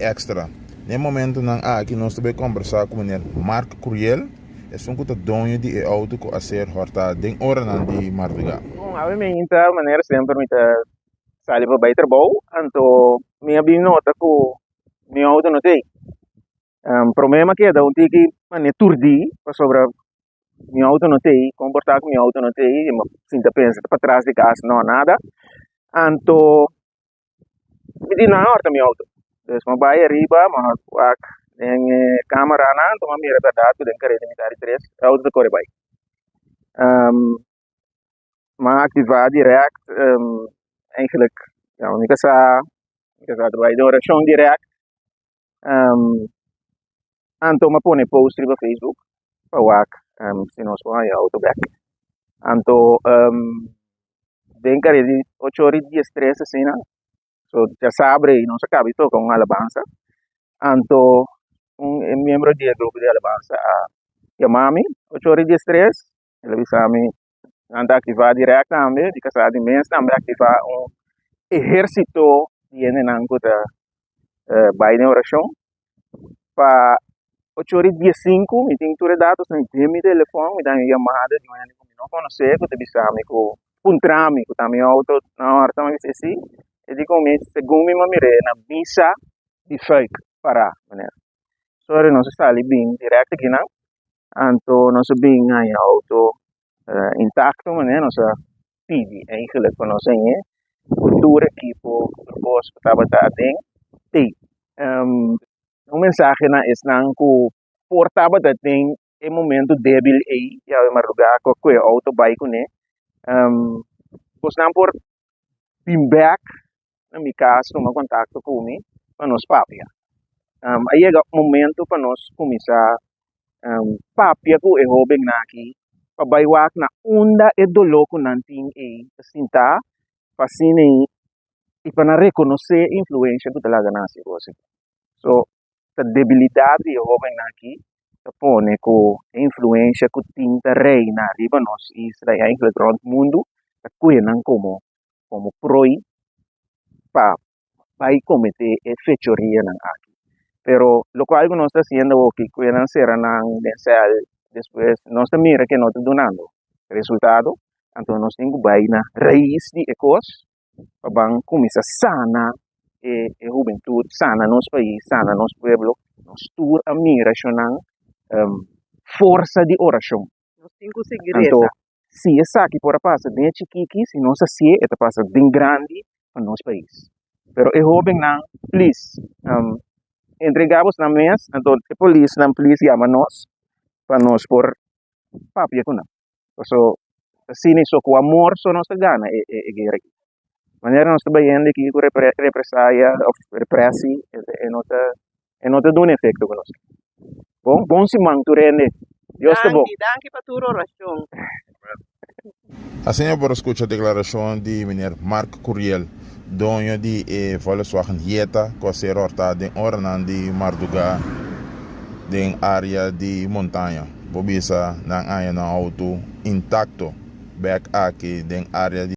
Extra. Na e momentonan aki nos ta bay combersa cu meneer Mark Curiel, esun cu ta doño di e auto cu a ser horta den oranan di marduga. Bon, awe mi ainda manera semper mi ta sali pa bai trabou, anto mi a bin nota cu mi auto no ta ei. Prome mi a keda un tiki manera turdí pasobra mi auto no ta ei, kon por ta ku mi auto no ta ei, mi a sinta pensa ta patras di kas, no nada. Anto mi di nan a horta mi auto, dus mi a bai ariba mi a wak den e cameranan anto mi a mira berdad ku den kareda mitad di tres e auto ta kore bai. Mi a aktivá dirèkt eigenlijk mi kasá mi kasá ta bai den orashon dirèkt. Anto mi a pone post riba Facebook pa wak si nos por haña auto bek. Anto den kare di ocho ora i diestres asina, so djasabre ei nos a kaba di toka un alabansa, anto un miembro di e grupo di alabansa a yama mi ocho ora i diestres, el a bisa mi nan ta aktivá dirèkt tambe, di kasá di mes tambe a aktivá un ehérsito di hendenan ku ta bai den orashon pa ocho ora i diesinku mi tin tur e datosnan den mi telefòn, mi ta haña un yamada di un hende ku mi no konosé ku ta bisa mi ku puntra mi ku ta mi outo na òrta, mi a bisa si, e di ku mi segun mi a mir'é na misa di Fuik pará manera. Sori nos a sali bin dirèkt akinan, anto nos a bin haña outo intakto manera nos a pidi eigenlijk pa nos hañ'é ku tur ekipo ku tur kos ku tabata aden tei. Un mensahe na esnan ku por tabata den e momento debil ei yawe mardugá ku a kue outo bai kuné, bosnan por bin bèk na mi kas tuma kontakto ku mi pa nos papia. A yega momento pa nos kuminsá papia ku e hóbennan aki pa bai wak na unda e doló ku nan tin ei ta sintá pa asina ei i pa nan rekonosé e influensha ku ta laga nan hasi kos aki. So, ta debilidat di e hóbennan aki ta pone ku e influensha ku tin ta reina riba nos isla i eigenlijk rònt mundu ta kue nan komo komo proi pa bai kometé e fechorianan aki. Pero lokual ku nos ta hasiendo awoki, ku e nan sera nan den sèl, despues nos ta mira ke no ta dunando resultado, anto nos tin ku bai na rais di e kos pa ban kuminsá sana e e hubentut, sana nos pais, sana nos pueblo. Nos tur a mira shonnan forsa di orashon. Nos tin ku sigui Anto, resa. si esaki por a pasa den e chikiki, si nos hasié, e ta pasa den grandi pa nos pais. Pero e hóbennan, please, entregá bosnan mes, anto e polisnan please yama nos pa nos por papia ku nan. Paso asina so ku amor so nos ta gana e e guera aki. Manera nos ta bayendo aki ku represaya of represi e no ta e no ta duna efekto ku nos ke. Bon bon siman tur hende. Dios ta bon. Danki, danki pa tur orashon. Asina por a skucha deklarashon di meneer Mark Curiel, doño di e Volkswagen Jetta ku a ser hòrtá den oranan di mardugá den área di Montaña. Bo bisa nan haña nan outo intakto bèk aki den área di.